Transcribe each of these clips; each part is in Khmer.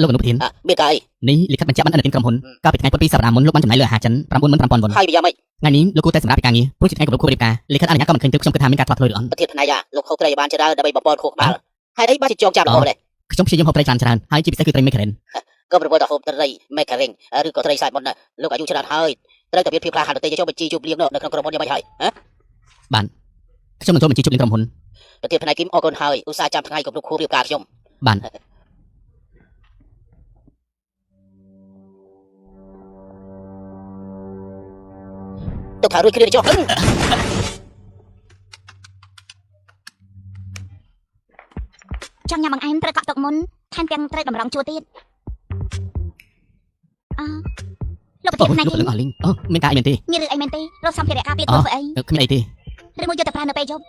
លោកអនុប្រធាន អាមានការអី នេះលិខិតបញ្ជាក់បានអនុទានក្រុមហ៊ុនកាលពីថ្ងៃពុធពីសប្តាហ៍មុនលោកបានចំណាយលើអាហារចិន95000វុន ហើយវាយ៉ាងម៉េច ថ្ងៃនេះលោកគួរតែសម្រាប់ពីការងារព្រោះជាថ្ងៃគម្រប់ខួបរៀបការលិខិតអនុញ្ញាតក៏មិនឃើញទេខ្ញុំគិតថាមានការផ្លាស់ប្ដូរឬអត់ ប្រធានផ្នែកអាលោកហូបត្រីឲ្យបានច្រើនដើម្បីបំពន់ខួរក្បាលហេតុអីបានជាចងចាំល្អម្ល៉េះ ខ្ញុំព្យាយាមហូបត្រីច្រើនច្រើនហើយជាពិសេសគឺត្រីមេការ៉េន ក៏ប្រពន្ធតែហូបត្រីមេការ៉េងឬក៏ត្រីសាយមុនណាលោកអាយុច្រើនហើយត្រូវតែមានភាពក្លាហានទៅទេចុះបញ្ជីជប់លៀងនៅក្នុងក្រុមហ៊ុនយ៉ាងម៉េចហើយហ៎ ខ្ញុំនឹងចូលបញ្ជីជប់លៀងក្រុមហ៊ុន ប្រធានផ្នែកគឹមអរគុណហើយឧស្សាហ៍ចាំថ្ងៃគម្រប់ខួបរៀបការខ្ញុំ បាន ទុកថារួចគ្នាទៅចុះ ចង់ញ៉ាំបង្អែមត្រូវកក់ទុកមុនថែមទាំងត្រូវតម្រង់ជួរទៀតអើលោកប្រ អូ ធានផ្នែក លោកព្រលឹងអស់លីងអូមានការអីមែនទេ មានរឿងអីមែនទេរកសម្ភារៈការពារខ្លួនធ្វើអី គ្មានអីទេ ឬមួយយកទៅប្រើនៅពេលយប់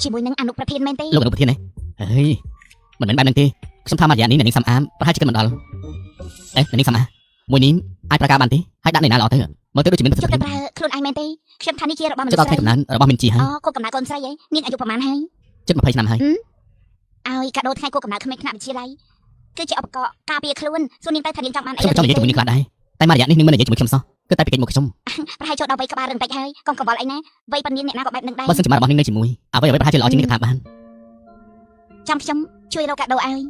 ជាមួយនឹងអនុប្រធានមែនទេ លោកអនុប្រធានហ៎ហេមិនមែនបែបហ្នឹងទេខ្ញុំថាមួយរយៈនេះអ្នកនាងសំអាមប្រហែលជាគិតមិនដល់អេអ្នកនាងសំអាមមួយនេះអាចប្រការបានទេហើយដាក់នៅណាល្អទៅមើលទៅដូចជាមានប្រសិទ្ធភាព យកទៅប្រើខ្លួនឯងមែនទេខ្ញុំថានេះជារបស់មនុ ជិត ស្សស្រី ដល់ថ្ងៃកំណើតរបស់មីនជីហើយ អូគូកំណើតកូនស្រីហីនាងអាយុប្រហែលហើយ ជិត20ឆ្នាំហើយ ឲ្យកាដូថ្ងៃគូកំណើតក្មេងថ្នាក់វិទ្យាល័យគឺជាឧបករណ៍ការពារខ្លួនសួរនាងទៅថានាងចង់បានអី ខ្ញុំក៏ចង់និយាយជាមួយនាងខ្លះដែរតែមួយរយៈនេះនាងមិននិយាយជាមួយខ្ញុំសោះគឺតែពីកិច្ចមកខ្ញុំ ប្រហែលចូលដល់វ័យក្បាលរឹងតិចហើយកុំកង្វល់អីណាវ័យប៉ុននាងអ្នកណាក៏បែបនឹងដែរ បើសិនជាមាត់របស់នាងនៅជាមួយអ្វីអ្វីប្រហែលជាល្អជាងនេះក៏ថាបាន ចាំខ្ញុំជួយរកកាដូឲ្យ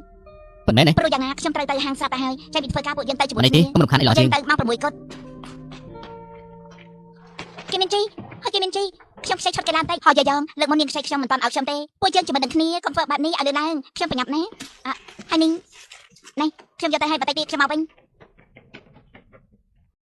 ប៉ុន្មានទេ ព្រោះយ៉ាងណាខ្ញុំត្រូវទៅហាងស្រាប់ទៅហើយចាំពីធ្វើការពួកយើងទៅជាមួយ មិនអីទេ គ្នា កុំរំខានអីល្អជា យើង ងទៅម៉ោង6គត់គេមានជីហើយគេមានជីខ្ញុំខ្ចីឈុតគេឡើងតិចហើយយាយយ៉ងលើកមុននាងខ្ចីខ្ញុំមិនតាន់ឲ្យខ្ញុំទេពួកយើងជាមួយនឹងគ្នាកុំធ្វើបែបនេះឲ្យលឿនឡើងខ្ញុំប្រញាប់ណាអ่ะហើយនាងនេះខ្ញុំយកទៅឲ្យបន្តិចទៀតខ្ញុំមកវិញ